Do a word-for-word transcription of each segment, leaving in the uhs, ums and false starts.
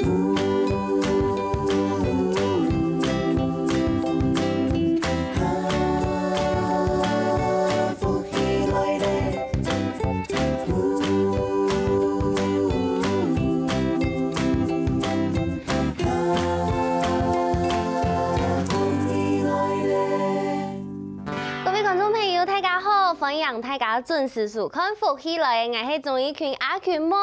福氣來了，福氣來了。各位觀眾朋友，大家好，歡迎大家準時收看《福氣來了》，𠊎係鍾意群阿群妹。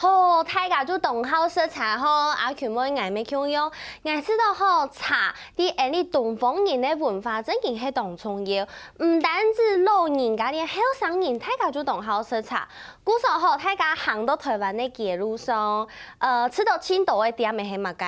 吼，大家就當好食茶吼，阿群妹𠊎乜共樣。𠊎知道吼，茶在𠊎俚東方人个文化正經係當重要，毋單止老人家，連後生人大家就當好食茶。故所吼，大家行到臺灣个街路上，呃，食到盡多个店仔係麼个？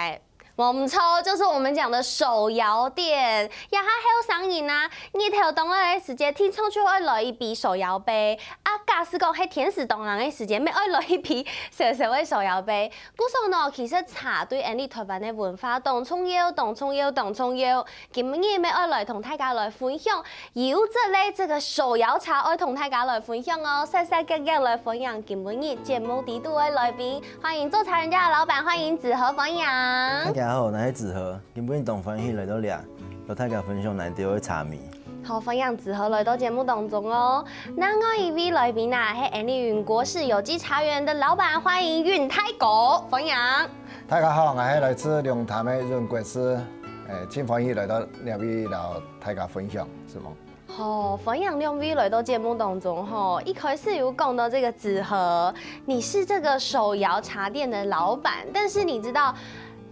無毋著，就是我們講的手搖店。這下後生人啊，日頭當亮个時節，定著就愛來一杯手搖杯。啊，假使講係天時當冷个時節，乜愛來一杯燒燒个手搖杯。故所呢，其實茶對𠊎俚臺灣个文化當重要，當重要，當重要。今日乜愛來同大家來分享，有一隻這個手搖茶愛同大家來分享哦，煞煞遽遽來歡迎今晡日節目裡肚个來賓， 歡迎做茶人家的老闆，歡迎子和，歡迎。大家好，𠊎係子和，今晡日當歡喜來到這，摎大家分享𠊎兜个茶味。好，歡迎子和來到節目當中哦。另外一位來賓啊，係𠊎俚雲國式有機茶園的老闆，歡迎雲大哥，歡迎。大家好，𠊎係來自龍潭个雲國式，誒，盡歡喜來到這位摎大家分享，係無？ 好，歡迎兩位來到節目當中吼。一開始有講到這個子和，你是這個手搖茶店的老闆，但是你知道，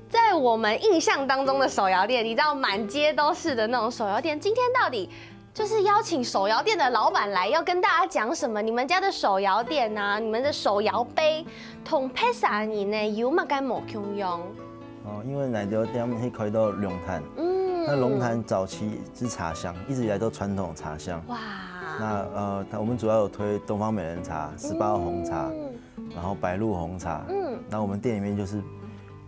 在我們印象當中的手搖店，你知道滿街都是的那種手搖店，今天到底就是邀請手搖店的老闆來，要跟大家講什麼？你們家的手搖店啊，你們的手搖杯，同別儕人呢有麼个無共樣？ 哦，因為𠊎兜店係開到龍潭，嗯，那龍潭早期是茶鄉，一直以來都傳統茶鄉。哇，那呃，它我們主要有推東方美人茶、十八號紅茶，嗯，然後白露紅茶，嗯，那我們店裡面就是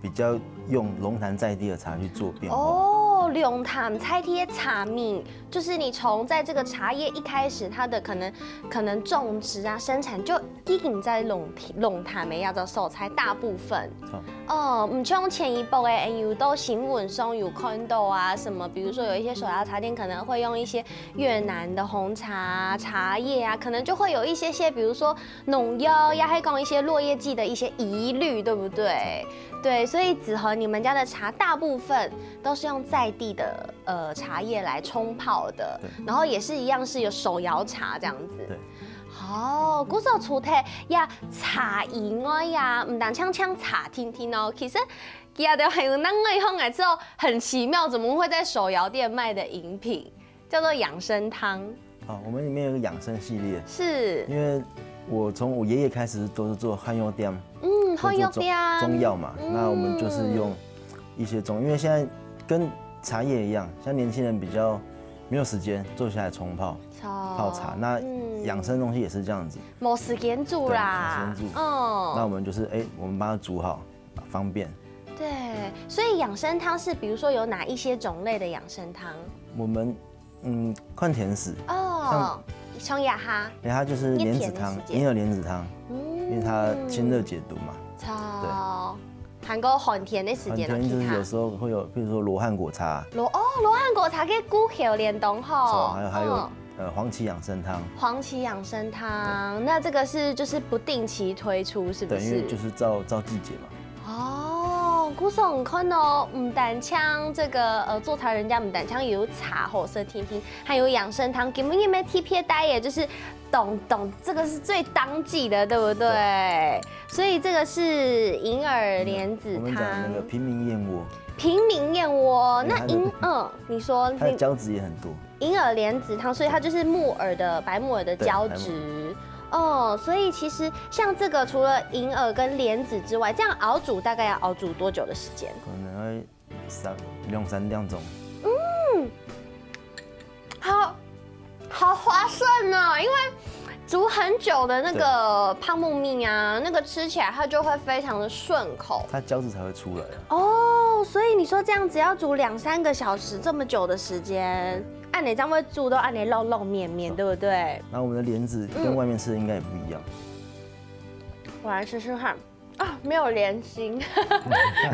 比較用龍潭在地的茶去做變化。哦，龍潭在地的茶名，就是你從在這個茶葉一開始，它的可能可能種植啊、生產就 已經在龍龍潭个這種所在大部分。哦，毋像前一駁个，有到新聞上有看到啊，什麼，比如說有一些手搖茶店可能會用一些越南的紅茶、茶葉啊，可能就會有一些些，比如說農藥，也還講一些落葉劑的一些疑慮，對不對？對，所以子和你們家的茶大部分都是用在地的呃茶葉來沖泡的，然後也是一樣是有手搖茶這樣子。對。 哦，故所除忒這茶以外啊，毋單淨淨茶定定哦，其實佢兜還有另外一項，𠊎知道很奇妙，怎麼會在手搖店賣的飲品，叫做養生湯。哦，我們裡面有個養生系列，是，因為我從我爺爺開始都是做漢藥店，嗯，漢藥店，中藥嘛，那我們就是用一些中，因為現在跟茶葉一樣，像年輕人比較沒有時間坐下來沖泡， 泡茶。那養生東西也是這樣子，無時間煮啦，對，無時間煮。嗯，那我們就是，欸，我們幫他煮好，方便。對，所以養生湯是比如說有哪一些種類的養生湯？我們嗯，看甜食，哦，像這下，欸，它就是蓮子湯，嬰兒蓮子湯，因為它清熱解毒嘛。著，還過寒天个時節，寒天就是有時候會有，比如說羅漢果茶，羅哦，羅漢果茶跟補血連動吼，還有還有呃黃芪養生湯，黃芪養生湯，那這個是就是不定期推出，是不是？對，因為就是照照季節嘛。哦，故所你看哦，毋單淨這個呃做茶人家毋單淨有茶好食定定，還有養生湯，今晡日个特別帶个，就是當當這個是最當季的，對不對？所以這個是銀耳蓮子湯。我們講那個平民燕窩，平民燕窩，那銀嗯，你說它的膠質也很多。 銀耳蓮子湯，所以它就是木耳的白木耳的膠質。哦，所以其實像這個，除了銀耳跟蓮子之外，這樣熬煮大概要熬煮多久的時間？可能要三兩三點鐘。嗯，好好划算哦，因為煮很久的那個泡木蜜啊，那個吃起來它就會非常的順口，它膠質才會出來啊。哦，所以你說這樣子要煮兩三個小時這麼久的時間， 恁仔正會煮到恁仔軟軟綿綿，對不對？那我們的蓮子跟外面吃的應該也不一樣。我來吃吃看。啊，没有莲心，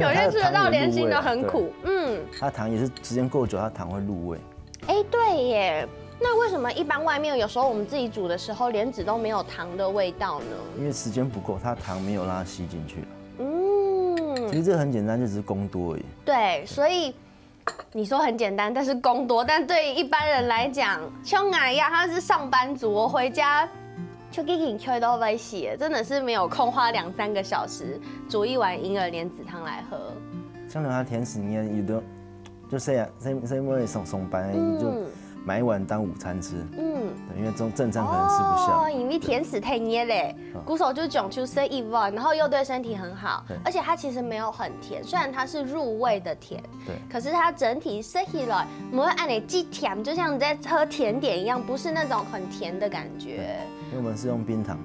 有些吃得到莲心的很苦。嗯，它糖也是时间够久，它糖会入味。哎，对耶，那为什么一般外面有时候我们自己煮的时候，莲子都没有糖的味道呢？因为时间不够，它糖没有让它吸进去。嗯，其实这个很简单，就只是工多而已。对，所以你说很简单，但是工多，但对于一般人来讲，像我一样，他是上班族，我回家就已经睡到半死了，真的是没有空花两三个小时煮一碗银耳莲子汤来喝。像那甜食，你也有的，就这样，这这因为上上班，就买一碗当午餐吃。嗯，对，因为正正餐可能吃不下。哦，因为甜食太热嘞，故所就讲究吃一碗，然后又对身体很好，而且它其实没有很甜，虽然它是入味的甜。对，可是它整体吃起来不会按你既甜，就像你在喝甜点一样，不是那种很甜的感觉。因为我们是用冰糖，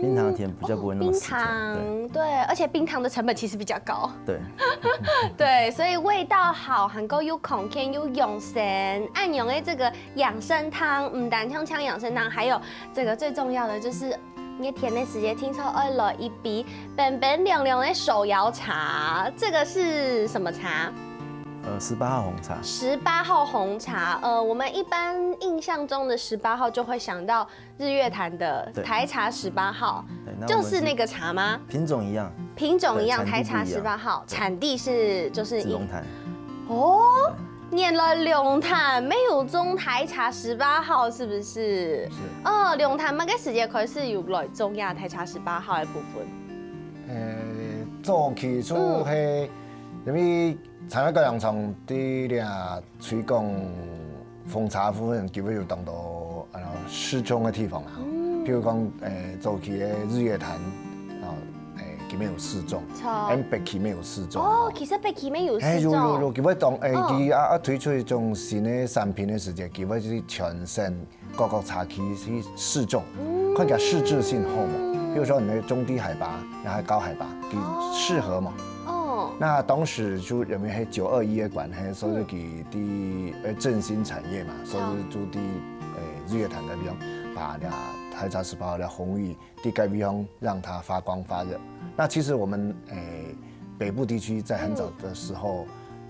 冰糖甜比较不会那么冰糖，对，而且冰糖的成本其实比较高。对，对，所以味道好，还够又康健又养生，按用的这个养生汤，嗯，单像像养生汤，还有这个最重要的就是。 热天的时节，听说爱来一杯冰冰凉凉的手摇茶，这个是什么茶？呃，十八号红茶。十八号红茶，呃，我们一般印象中的十八号就会想到日月潭的台茶十八号，就是那个茶吗？品种一样，品种一样，台茶十八号，产地是就是龙潭。哦。 原来龙潭也有种台茶十八号，是不是？是。哦，龙潭么个时节开始有来种呀台茶十八号的部分？呃，早期就係因为茶叶改良场在这推广奉茶部分，基本有当多啊适种的地方啦。譬如讲，呃，早期的日月潭啊，哎，基本有适种，哎，北区也有适种。哦，其实北区也有适种。哎，有有有，基本当，哎，佢啊啊推出一种新的产品的时节，基本就是全省 各个茶区去试种，看佢个适制性好無？比如说你个中低海拔，然后高海拔，佢适合無？哦，那当时就因为係九二一个关系，所以佢个呃振兴产业嘛，所以就在呃日月潭个地方，把那台茶十八个红玉 在该地方让它发光发热。那其实我们诶北部地区在很早的时候，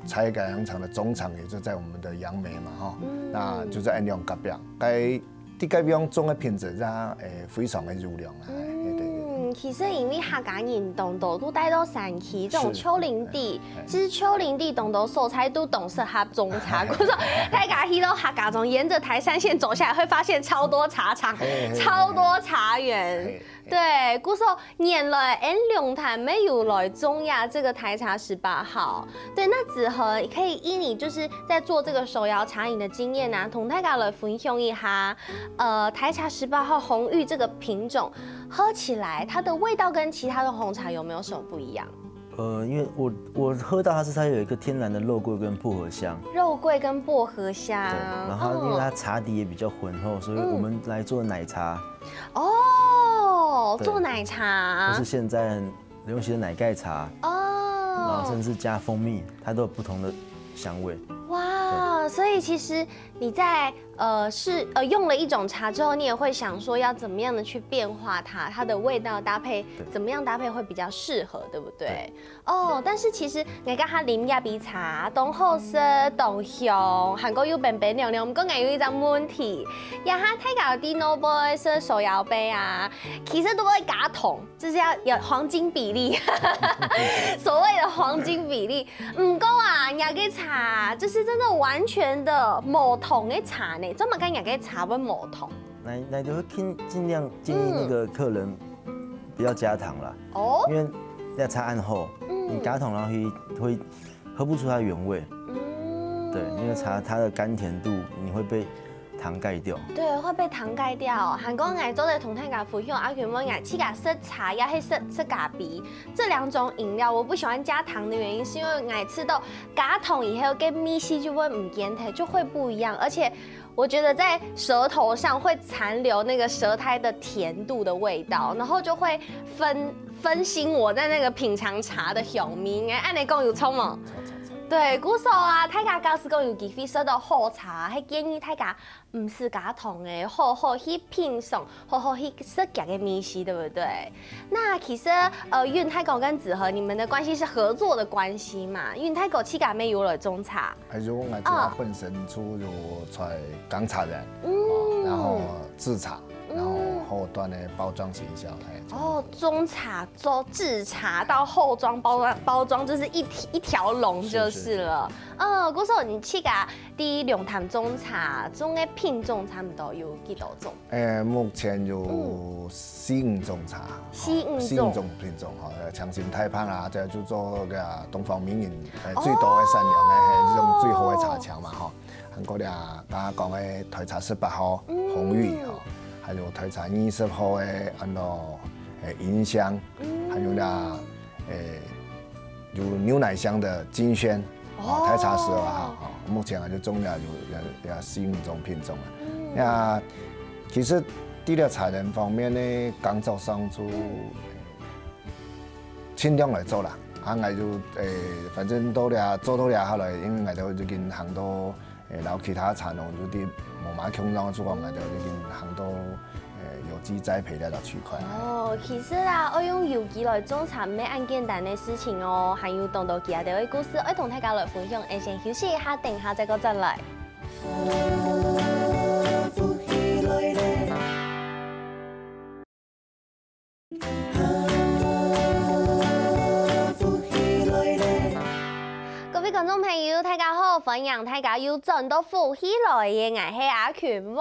茶叶改良场的总厂也就在我们的杨梅嘛哈，那就在安良隔壁，该在该地方种的品质让诶非常的优良啦，哎对对对。嗯，其实因为客家人当多都带到山区这种丘陵地，其实丘陵地当多所在都当适合种茶，可是大家去到客家庄，沿着台三线走下来，会发现超多茶厂，超多茶园。 对，故所原來恩龙潭也有來種呀這個台茶十八號。對，那子和可以依你就是在做這個手搖茶飲的經驗啊，同大家來分享一下，呃，台茶十八號紅玉這個品種喝起來，它的味道跟其他的紅茶有沒有什麼不一樣？ 呃，因为我我喝到它是它有一个天然的肉桂跟薄荷香，肉桂跟薄荷香，然后因为它茶底也比较浑厚，所以我们来做奶茶，哦，做奶茶，就是现在很流行的奶盖茶，哦，然后甚至加蜂蜜，它都有不同的香味。哇，所以其实你在呃是呃用了一种茶之后，你也会想说要怎么样的去变化它，它的味道搭配怎么样搭配会比较适合，对不对？ 哦，但是其实𠊎家下啉這杯茶，當好食，當香，還過又冰冰涼涼。毋過𠊎有一隻問題，這下大家知腦杯食手搖杯啊，其實都會加糖，就是要有黃金比例。所謂的黃金比例，毋過啊，這个茶就是真的完全的無糖的茶呢，做麼个這个茶會無糖？那那就会尽尽量建议那个客人不要加糖啦。 哦，因为要茶按后，你加糖然后会会喝不出它原味。嗯，对，因为茶它的甘甜度你会被糖盖掉。对，会被糖盖掉。還過𠊎做得同大家分享，啊，原本𠊎自家食茶，也係食食咖啡，這兩種飲料我不喜歡加糖的原因，是因為𠊎試著加糖以後，跟味緒就會毋見忒，就會不一樣，而且 我覺得在舌頭上會殘留那個舌苔的甜度的味道，然後就會分分心我在那個品嚐茶的香味。哎，恁仔講有錯無？對，故所啊，大家假使講有機會食到好茶，係建議大家毋使加糖个，好好去品嚐，好好去食佢个味緒，對不對？那其實呃，運泰哥跟子和你們的關係是合作的關係嘛？運泰哥自家乜有來種茶，還有我自家本身就有在耕茶園，嗯，然後製茶，然後後端的包裝行銷，哎，哦，種茶、做製茶到後裝包裝，包裝就是一一條龍就是了。嗯，故所你自家在龍潭種茶，種个品種差不多有幾多種？誒，目前有四五種茶，四五種，四五種品種哈，長興大棒啊，這就做个東方名人，誒，最多的產量的，係這種最好的茶廠嘛哈。還過咧，剛剛講的台茶十八號紅玉哈，還有台茶二十號的安到誒迎香，還有咧，誒有牛奶香的金萱，哦，台茶十二號哈，目前啊就種了有也也四五種品種啊。那其實除了茶園方面呢，工作上就盡量來做啦。啊，𠊎就誒，反正到這做到這下來，因為𠊎都已經行到誒，然後其他茶農有啲無麼共樣，就講𠊎都已經行到誒有機栽培這個區塊。哦，其實啊，愛用有機來種茶，毋係恁簡單个事情哦，還有當多其他个故事，愛同大家來分享。𠊎先休息一下，等下再過轉來。各位觀眾朋友，大家好！歡迎大家又轉到福氣來了，𠊎係阿群妹。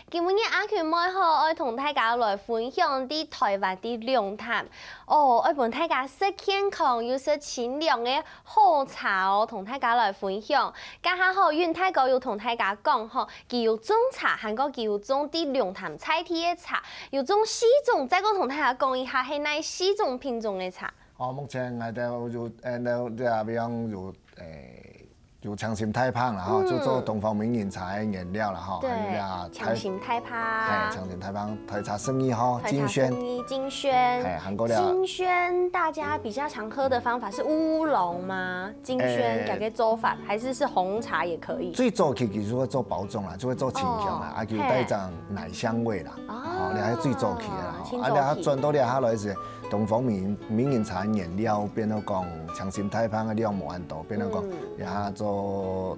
今晡日阿群妹吼，愛同大家來分享在台灣的龍潭哦，愛分大家食健康又食清涼个好茶哦，同大家來分享。這下吼，運泰哥有同大家講吼，佢有種茶，還過佢有種在龍潭在地个茶，有種四種，再過同大家講一下係哪四種品種个茶。哦，目前𠊎兜有誒，這這比方有誒。有長興大棒啦吼，就做東方名人茶个原料啦吼，還有咧長興大棒，哎，長興大棒，台茶十二號，金萱，金萱，哎，還過咧，金萱大家比較常喝的方法是烏龍嗎？金萱改个做法，還是是紅茶也可以？最早期其實會做包裝啦，就會做清香啦，啊，佢帶一種奶香味啦，哦，你還最早期的啦，啊，你還轉到這下來是。 東方名名人茶原料變到講長興大棒个量無恁多，變到講也做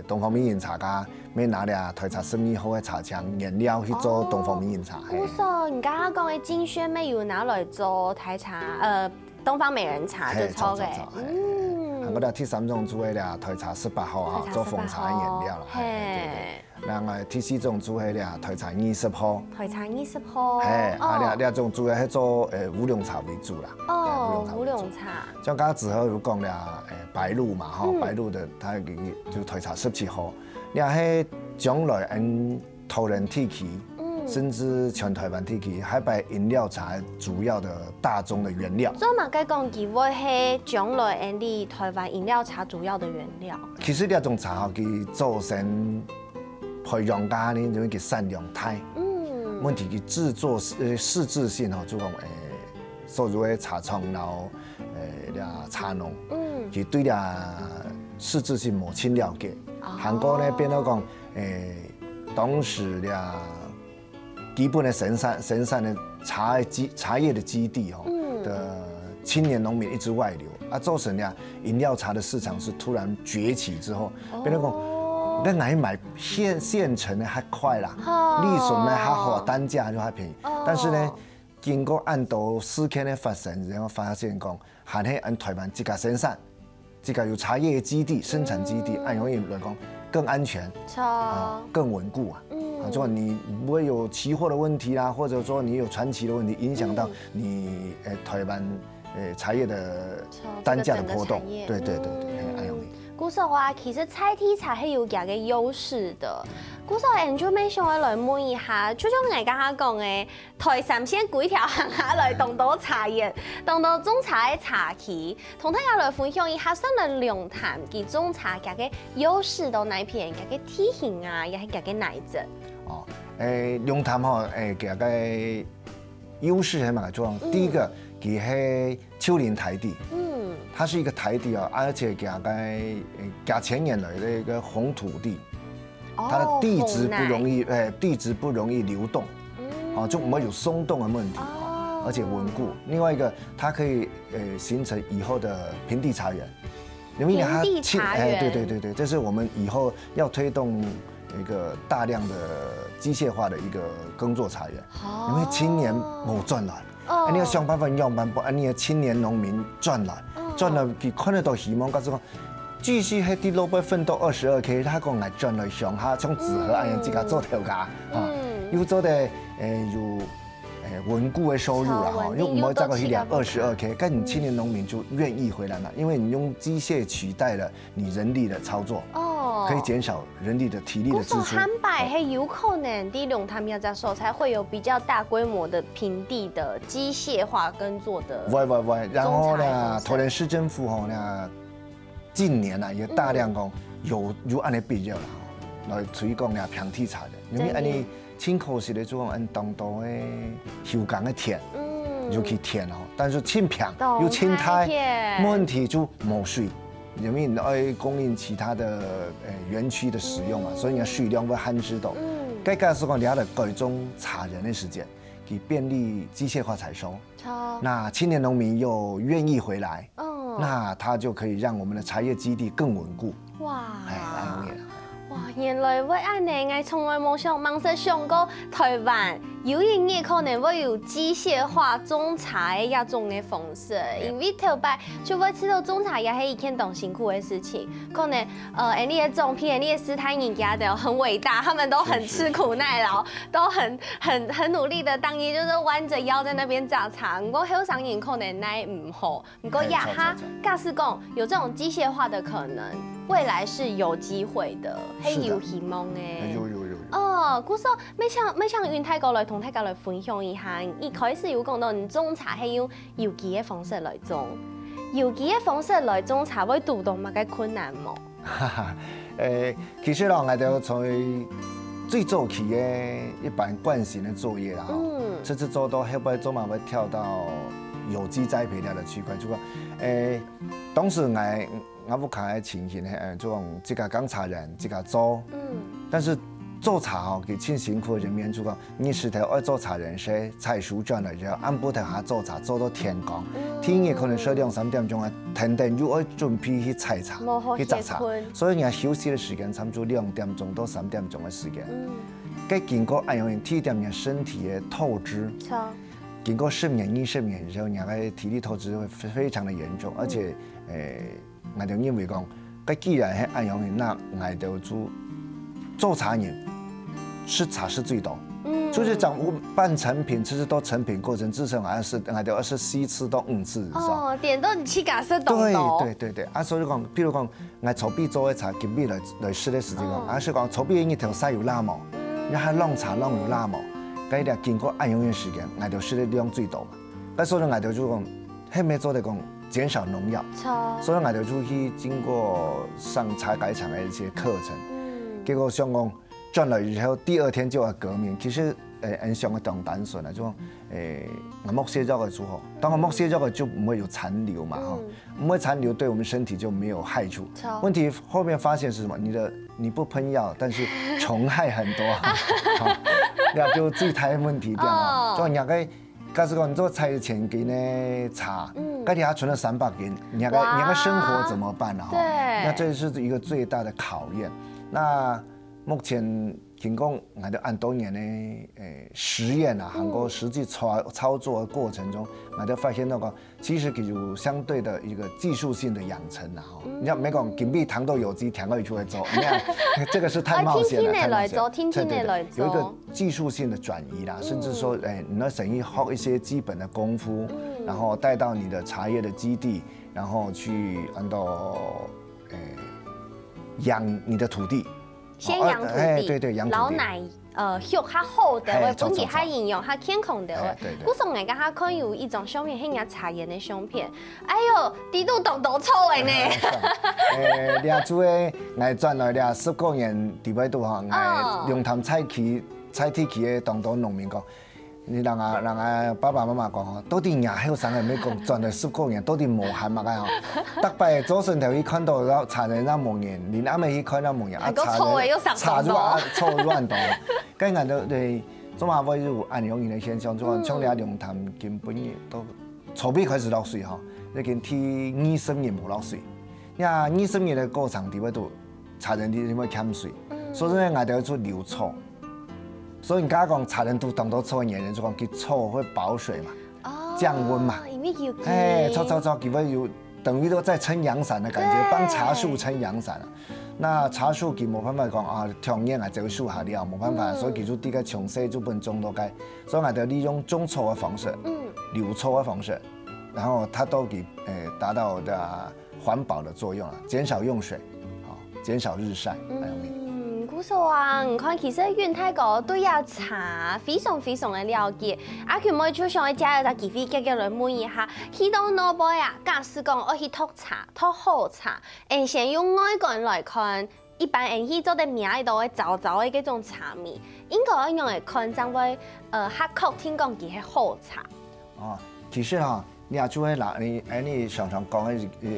誒東方名人茶家，愛拿這台茶十二號个茶廠原料去做東方名人茶。故所，你剛剛講个金萱乜有拿來做台茶，呃，東方美人茶就著个。嗯，還過咧第三種就係這台茶十八號啊，做紅茶个原料啦。嘿。 另外第四種就係這台茶二十號，台茶二十號，嘿，啊，這這種主要係做誒烏龍茶為主啦，哦，烏龍茶。像剛剛子和有講了，誒白露嘛，吼，白露的它就台茶十七號，這係將來恩桃園地區，甚至全台灣地區，海白飲料茶主要的大宗的原料。做麼个講佢會係將來恩台灣飲料茶主要的原料？其實這種茶吼，佢做成 培養家呢，因為佢產量大，嗯，問題佢製作呃適製性吼，就講誒，所有个茶廠然後誒這茶農，嗯，佢對這適製性無盡了解，還過呢變到講誒，當時這基本的生產生產的茶基茶葉的基地吼的青年農民一直外流，啊，造成這飲料茶的市場是突然崛起之後，變成講，恁樣買 現現成的較快啦，利潤呢較好，單價就較便宜。但是呢，經過恁多事件的發生，然後發現講，還係恩台灣自家生產，自家有茶葉基地、生產基地，恁樣來講更安全，啊，更穩固啊。啊，就你不會有期貨的問題啦，或者說你有船期的問題，影響到你誒台灣誒茶葉的單價的波動。對對對對，很有名。 故所啊，其實在地茶係有佢个優勢的。故所，俺就乜想愛來問一下，就像𠊎剛剛講个，台三線規條行下來當多茶園，當多種茶个茶區，同大家來分享一下，算來龍潭佢種茶佢个優勢到哪片，佢个地形啊，也係佢个哪一隻？哦，誒，龍潭吼，誒，佢个優勢係麼个？就講第一個，佢係 丘陵台地，嗯，它是一个台地啊，而且佢个呃幾千年來的一个紅土地，它的地质不容易，哎，地质不容易流动，哦，就没有松动的问题，而且稳固。另外一个，它可以呃形成以后的平地茶园，因为它平地茶园，哎，对对对对，这是我们以后要推动一个大量的机械化的一个耕作茶园，因为青年没赚来。 哦，你要想办法，想办法，你个青年农民转来，转来佢看得到希望，告诉讲，继续喺啲路背奋斗二十二K，佢讲来转来乡下，像子和恁样自家做头家啊，又做得诶有诶稳固的收入了哈，又唔会再过去两二十二K，但你青年农民就愿意回来了，因为你用机械取代了你人力的操作，哦，可以减少人力的体力的支出。坦白，嘿，有可能地龙潭要在所在会有比较大规模的平地的机械化耕作的。喂喂喂，然后呢，桃园市政府吼呢，近年啊也大量讲有有安尼必要啦，来推广呀平地茶的，因为安尼。 青口是咧做安当多的休耕的田，尤其田哦，但是青平又青苔，问题就没水，因为你要供应其他的呃园区的使用嘛，所以你的水量会限制到。该个是讲你要改种茶园的时间，给便利机械化采收。那青年农民又愿意回来，那它就可以让我们的茶叶基地更稳固。哇，哎，安稳。 哇，原来会安尼，我从来冇想，冇想过台湾有一日可能会有机械化种茶的一种的方式，因为头摆就会知道种茶也是一件当辛苦的事情，可能呃，你的长辈、你的世代人家都很伟大，他们都很吃苦耐劳，都很很很努力的，当然就是弯着腰在那边榨茶。不过后生人可能耐唔好， 不过呀哈，假使讲有这种机械化的可能，未来是有机会的，还有希望的。有有有有。哦，故所，没想没想云泰哥来同大家来分享一下，一开始有讲到你种茶系用有机的方式来种，有机的方式来种茶会堵到么个困难无？哈哈，诶，其实咯，我都从最早期的一般惯性的作业啦，吼，嗯，甚至做到后来做嘛会跳到有机栽培料的区块，就讲，诶， 当时我我屋下个情形呢，呃，就讲自家耕茶园，自家做，嗯，但是做茶吼，佢真辛苦个人面就讲，你是头爱做茶园时，采收转来，然后暗晡头还做茶，做到天光，天也可能睡两三点钟啊，天天又爱准备去采茶，去摘茶，所以你休息的时间差不多两点钟到三点钟的时间。嗯，该经过哎呦，第一点，你身体的透支，经过十年、二十年之后，你个体力透支会非常的严重，而且，诶。 𠊎兜认为讲，該既然係恁樣，那𠊎兜就做茶人，食茶食最多。嗯，就是讲半成品，其实到成品过程至少还是，𠊎兜要食四次到五次以上。哦，点到你自家食当多。对对对对，啊，所以讲，譬如讲，𠊎草皮做个茶，今晡日来来食个时间讲，啊，是讲草皮个日头晒有辣无？然后浪茶浪有辣无？该个经过恁样个时间，𠊎兜食个量最多嘛。 該所以𠊎兜就讲，係毋係做得讲减少农药。所以𠊎兜就去经过上茶改场的一些课程，结果想讲转来以后，第二天就要革命。其实，呃，恁想个当单纯啊，就讲，诶，我莫削弱个就好。当我莫削弱个就不会有残留嘛，哈，不会残留，对我们身体就没有害处。问题后面发现是什么？你的你不喷药，但是虫害很多啊，那就最大的问题掉嘛。就人家 假使讲你做采千斤个茶，嗯，該底下存了三百斤，你个你个生活怎么办呢？哈，对，那这是一个最大的考验。那目前经过俺的恁多年的诶实验啊，还有实际操操作的过程中，俺就发现那个其实有相对的一个技术性的养成啊。 你看，没讲金碧糖豆有机调味出来做，你看这个是太冒险了，太冒险。天天来做，天天来做，有一个技术性的转移啦，甚至说，哎，你要等于学一些基本的功夫，然后带到你的茶叶的基地，然后去安到，哎，养你的土地，先养土地，哎，对对，养土地，老奶 呃，畜较好个，嘿，分佢较营养、较健康个。嘿，对对。故所𠊎刚刚看有一张相片，係人家茶园个相片。哎哟，底肚当多草个呢。诶，这就个，𠊎转来这十个年底背肚吼，𠊎龙潭菜区、菜地区个当多农民讲，你人啊，人啊，爸爸媽媽講哦，到底若後生个，毋係講轉來十過年，到底無閒麼个哦？逐擺朝晨頭去看到，然後茶園也無人，臨暗晡去看也無人，啊，還過茶園，草仔又生長長。茶就啊，草就恁多。該𠊎兜對，做麼會有恁樣个現象？就講像這龍潭根本都草尾開始落水吼，已經第二十年無落水。 呀，二十年个過程裡背都茶園裡背欠水，所以呢，𠊎兜就留草。所以人家講茶園肚當多草个原因，就講佢草會保水嘛，哦，降溫嘛。因為有，哎，草草草，佢會有等於都在撐陽傘的感覺，對，幫茶樹撐陽傘啊。那茶樹佢無辦法講啊，長年啊，走樹下了，無辦法，嗯，所以佢就在該從細就分種到該，所以𠊎兜利用種草的方式，嗯，留草的方式，然後它都可以，誒，達到的 環保的作用啊，減少用水，好，減少日曬，還有咩？嗯，故所啊，你看，其實允大哥對這茶非常非常个了解。阿群妹就想要借這隻機會，遽遽來問一下，去到外背啊，假使講愛去擇茶，擇好茶，𠊎先用外觀來看，一般𠊎去做得摸得到个燥燥个這種茶味，應該愛仰仔看，正會，呃，較確定講佢係好茶。 哦，其實哈，你也就會拿你，哎，你常常講个，呃，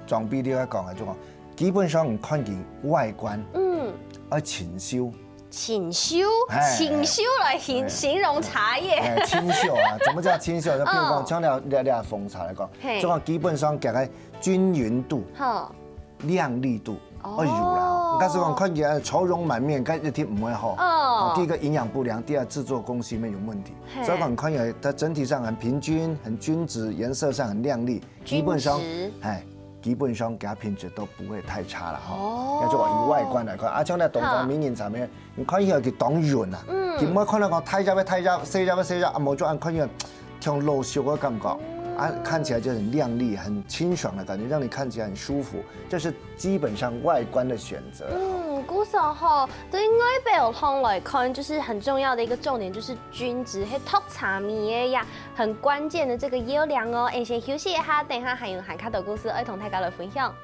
裝逼你愛講个，就講，基本上你看佢外觀，嗯，愛清秀，清秀，哎，清秀來形，哎，形容茶葉。哎，清秀啊，怎麼叫清秀？就比如講，嗯，像你你你紅茶來講，嘿，就講基本上講个均勻度，好， 亮麗度，哦，愛有啦。假使講看起來愁容滿面，該一定毋會好。哦，第一個營養不良，第二製作工序面有問題。嘿，所以講看起來它整體上很平均、很均質，顏色上很亮麗，基本上，均質，哎，基本上佢个品質都不會太差了哈。哦，那就以外觀來看，啊，像那東方名人茶園，你看起來佢當潤啊，嗯，佢毋會看到講大隻个大隻，細隻个細隻，啊，無就恁看起來 像老熟个感覺，啊，看起來就很亮麗、很清爽的感覺，讓你看起來很舒服。這是基本上外觀的選擇。嗯，故所吼，對外表上來看，就是很重要的一個重點，就是均質，係擇茶味个呀，很關鍵的這個要領哦。𠊎先休息一下，等一下還有還較多故事愛同大家來分享。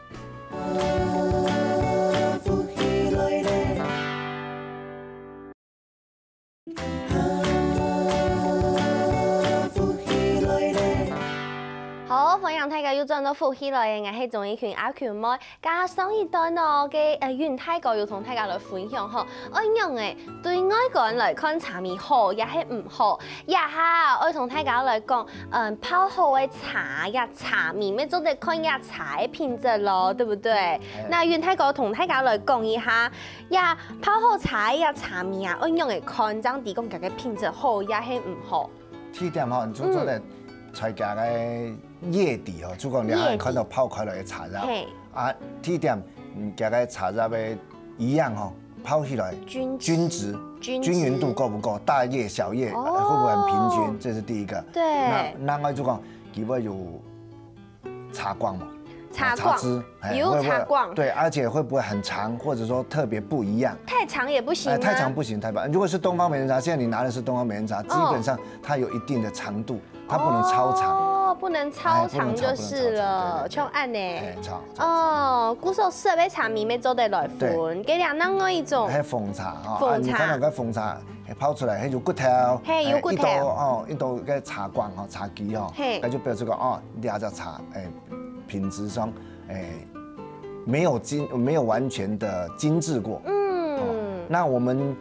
好，歡迎大家又轉到福氣來了，𠊎係鍾意群阿群妹。加上一段哦，个，呃，允大哥有同大家來分享吼，愛仰仔對外觀來看茶味好也係毋好。這下愛同大家來講，嗯，泡好个茶，這茶味，乜做得看這茶个品質咯，對不對？那允大哥同大家來講一下， 呀，泡好茶个呀茶味啊，愛仰仔看，正知講佢个品質好也係毋好。第一點吼，你就做得在佢个葉底吼，就講你還看到泡開來个茶葉。嘿。啊，第一點，嗯，佢个茶葉个一樣吼，泡起來均質，均質，均勻度夠不夠，大葉小葉，哦，會不會很平均？這是第一個。對。那另外就講，佢會有 茶光嘛，茶光，茶汁，哎，有茶光。會不會，對，而且會不會很長，或者說特別不一樣？太長也不行嗎？哎，太長不行，太白。如果是東方美人茶，現在你拿的是東方美人茶，基本上它有一定的長度，它不能超長。哦，不能超長就是了，哎，不能超，不能超長，對，對，對。像恁仔。哎，超，超，超。哦，故所色个茶味乜做得來分，對。這兩樣个一種。還有紅茶哈，啊，紅茶。你看到个紅茶， 係泡出來，係有骨頭，嘿，有骨頭。哎，一到，哦，一到个茶光吼，茶基吼，嘿。該就表示講，哦，這隻茶，哎，品質上，哎，沒有精，沒有完全的精製過。嗯。哦，那我們，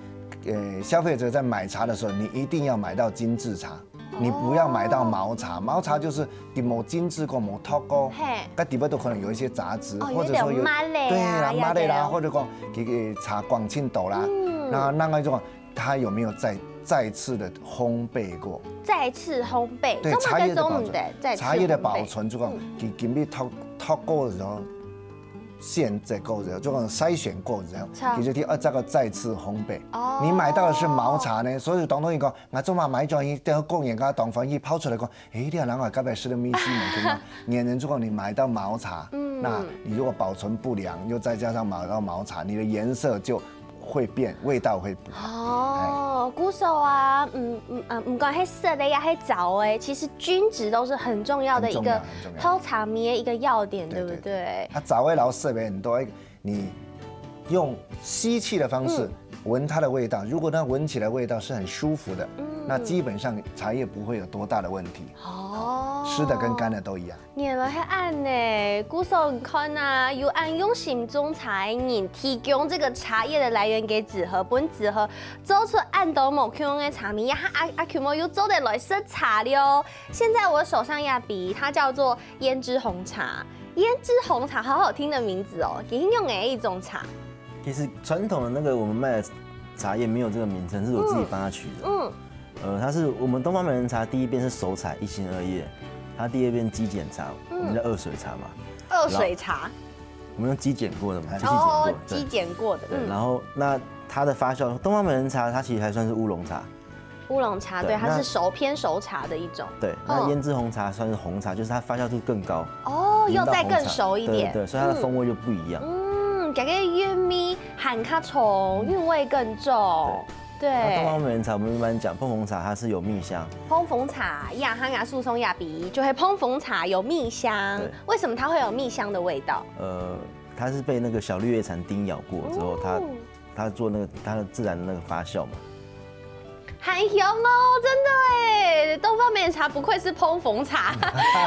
呃，消費者在買茶的時候，你一定要買到精製茶，你不要買到毛茶。毛茶就是你無精製過、無擇過，嘿。該底背都可能有一些雜質，哦，或者說有，有點麻咧啊，對啦，麻咧啦，有點。或者講，這个茶光盡多啦。嗯。那，那個就講， 它有沒有再，再次的烘焙過？再次烘焙，對，這麼个做毋得，茶葉的保存，再次烘焙。茶葉的保存，就講，嗯。佢經過擇，擇過之後，選擇過之後，就講篩選過之後，好。佢就第二，這個再次烘焙。哦。你買到的是毛茶呢，所以當多人講，啊，做麼買轉去，等過年个當歡喜泡出來講， 哎，你看人家隔壁食个米西門，對嗎？年人如果你買到毛茶，嗯。那你如果保存不良，又再加上買到毛茶，你的顏色就會變，味道會不好。哦，故所啊，嗯，嗯，呃，毋管係色个也係燥个，其實均質都是很重要的一個，很重要，很重要。泡茶味个一個要點，對，對不對？對，對。啊，燥个摎色个很多，你用吸氣的方式，嗯。闻它的味道，如果它闻起来味道是很舒服的，嗯，那基本上茶叶不会有多大的问题。哦，湿的跟干的都一样。原來係恁呢，故所你看啊，有恁用心種茶个人，提供這個茶葉的來源給子和，分子和做出恁多無共樣个茶味，呀，阿阿舅母又做得來食茶了。現在我手上這杯，它叫做胭脂紅茶。胭脂紅茶，好好聽的名字哦，也用的一種茶。其實傳統的那個我們賣的茶葉沒有這個名稱，是我自己幫他取的。嗯，呃，它是我們東方美人茶第一遍是熟茶一心二葉，它第二遍基簡茶，我們叫二水茶嘛。二水茶，我們用基简过的嘛，基简哦过，，对基简过的，对，嗯，然后那它的发酵，东方美人茶它其实还算是乌龙茶，乌龙茶，对，它对那是熟偏熟茶的一种。对，那嗯胭脂红茶算是红茶，就是它发酵度更高，哦，闻道又再更红茶熟一点，对对，所以它的风味就不一样。嗯，感觉韵味含较重，韵味更重。对，那东方美人茶我们一般讲碰红茶，它是有蜜香，碰红茶，呀，哈雅诉松亚比就会碰红茶有蜜香对。为什么它会有蜜香的味道？呃，它是被那个小绿叶蝉叮咬过之后，它哦它做那个它的自然的那个发酵嘛。很香哦，真的哎，东方美人茶不愧是碰红茶，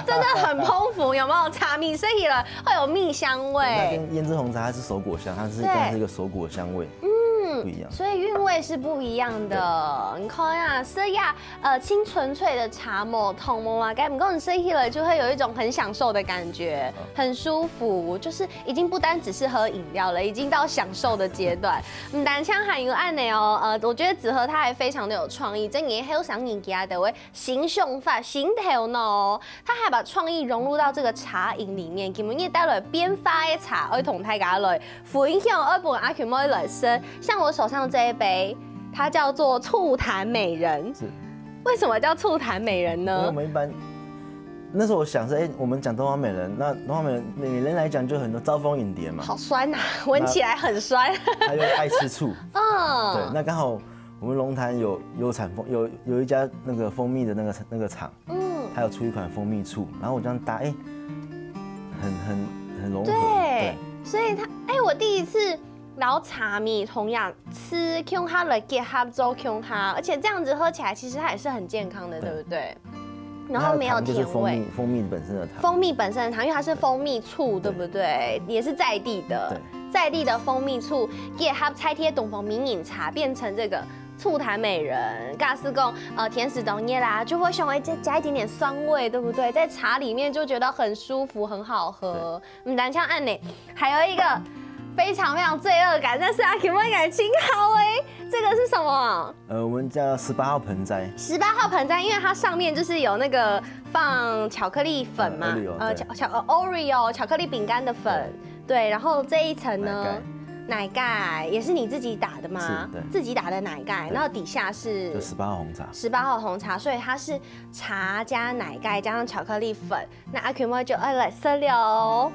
真的很碰红，有没有？茶米吃起来会有蜜香那味。跟胭脂红茶它是熟果香，它是对它是一个熟果香味，嗯，不一样。所以韵味是不一样的。你看啊，是呀，呃，清纯粹的茶嘛，同嘛，该不过你吃起来就会有一种很享受的感觉，很舒服，就是已经不单只是喝饮料了，已经到享受的阶段。嗯，但像还有按呢哦，呃，我觉得子和他还非常的有创意，这年还有想人家的喂，形象化、形头脑哦，他还把创意融入到这个茶饮里面，给我们也带来变化的茶，会同大家来分享，会分阿群妹来吃。像我手上这一杯，它叫做醋坛美人。是。为什么叫醋坛美人呢？因为我们一般那时候我想说，哎、我们讲东方美人，那东方美人美人来讲就很多招蜂引蝶嘛，好酸呐、闻起来很酸。她又爱吃醋，对，嗯，那刚好我们龙潭有有产蜂有有一家那个蜂蜜的那个那个厂，嗯，它有出一款蜂蜜醋，然后我这样搭，哎、很很很融合，对，所以它，哎、我第一次。然后茶米同样吃共下来结合做共下，而且这样子喝起来其实它也是很健康的，对不对？然后没有甜味。它的糖就是蜂蜜蜂蜜本身的糖，蜂蜜本身的糖，因为它是蜂蜜醋，对不对？也是在地的，在地的蜂蜜醋，结合在地个东方美人茶，变成这个醋坛美人。假使讲，呃，天时当热啦，就会想要加加一点点酸味，对不对？在茶里面就觉得很舒服，很好喝。嗯，但像按呢，还有一个非常非常罪恶感，但是阿 Q 味感情好哎，这个是什么？呃，我们叫十八号盆栽，十八号盆栽，因为它上面就是有那个放巧克力粉嘛，呃，Oreo，呃，对巧巧呃 Oreo 巧克力饼干的粉，对，然后这一层呢，奶盖也是你自己打的吗？是对自己打的奶盖，然后底下是就十八号红茶，十八号红茶，所以它是茶加奶盖加上巧克力粉。那阿 Q 妹就要来吃了哦。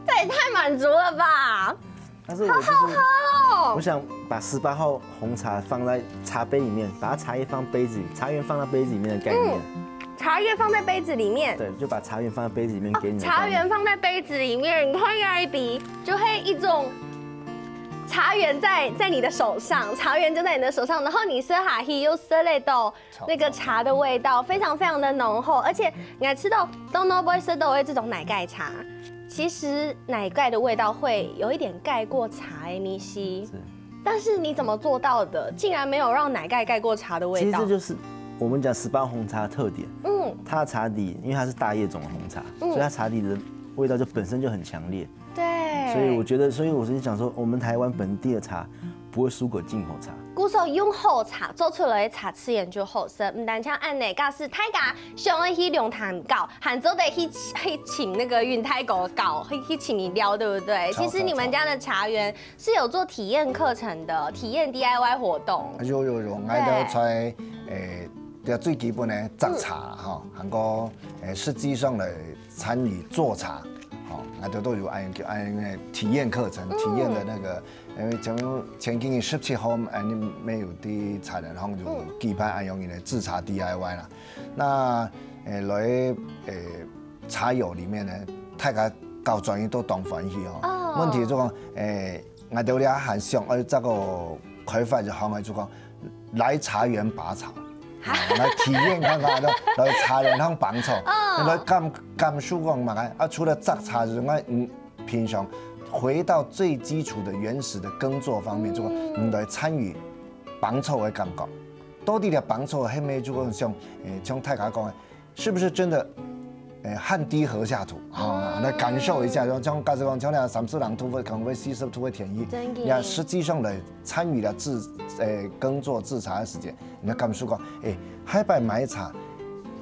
这也太满足了吧！但是我就是哦我，想把十八号红茶放在茶杯里面，把它茶叶放杯子里，茶园放到杯子里面的概念。茶叶放在杯子里面，对，就把茶园放在杯子里面给你的概念。茶园放在杯子里面，你看那一笔，就会一种茶园在在你的手上，茶园就在你的手上，然后你吃下去又吃得到那个茶的味道，非常非常的浓厚，而且你还吃到东东不会吃到的这种奶盖茶。其实奶盖的味道会有一点盖过茶的味道，是但是你怎么做到的？竟然没有让奶盖盖过茶的味道其实这？就是我们讲十八红茶的特点。嗯，它的茶底，因为它是大叶种的红茶，所以它茶底的味道就本身就很强烈。对。所以我觉得，所以我是想说，我们台湾本地的茶不会输给进口茶。故所用好茶做出来的茶，自然就好吃。唔单淨恁呢，假使大家想要去龍潭搞，還做得去去請那個雲泰哥搞，去去請你聊，對不對？走其實你們家的茶園是有做體驗課程的，體驗 D I Y 活動。有有有，𠊎兜在誒，這最基本的摘茶吼，還過誒實際上來參與做茶， ，𠊎兜都有恁樣叫恁樣个體驗課程，體驗的那個，因為前前幾日十七號，哎，你們有在茶園行有舉辦恁樣个製茶 D I Y 啦。那，誒，來，誒，茶友裡面呢，大家到轉去都當歡喜哦。哦。問題就講，誒，𠊎兜這還想，呃，這個開發一項个就講，來茶園拔草。 啊，來體驗看看，來來茶園項挷草，來感感受講嘛，啊，除了摘茶之外，嗯，平常回到最基礎的原始的耕作方面，就講你來參與挷草的感覺，到底咧挷草係毋係就講像，誒，像大家講个，是不是真的，誒，汗滴禾下土啊？來感受一下，像像假使講，像那三十人土會可能會四十土會田野，真的。你看實際上來參與了製，誒，耕作製茶的時間， 你的感受講，哎，下擺買茶，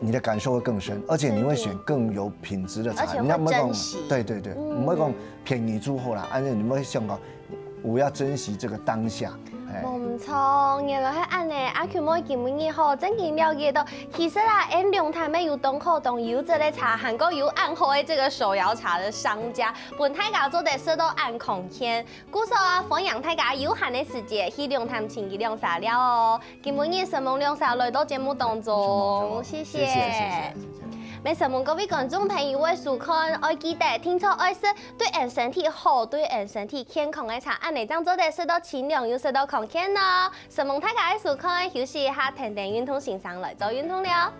你的感受會更深，而且你會選更有品質的茶。而且會你要不要講珍惜。對對對，嗯。毋會講便宜就好啦，而且你會想講，我要珍惜這個當下。哎。無錯，原來係恁呢。阿Q妹今晡日吼，正經了解到，其實啊，𫣆龍潭乜有當好當優質个茶，還過有恁好个這個手搖茶的商家，分大家做得食到恁康健。 故所啊，歡迎大家有閒个時節去龍潭尋佢兩儕尞哦。今晡日承蒙兩儕來到節目當中，謝謝。謝謝，謝謝，謝謝。乜承蒙各位觀眾朋友个收看，愛記得定著愛食對𫣆身體好、對𫣆身體健康个茶，恁呢正做得食到清涼又食到康健哦。承蒙大家个收看，休息一下，跈等運動先生來做運動了。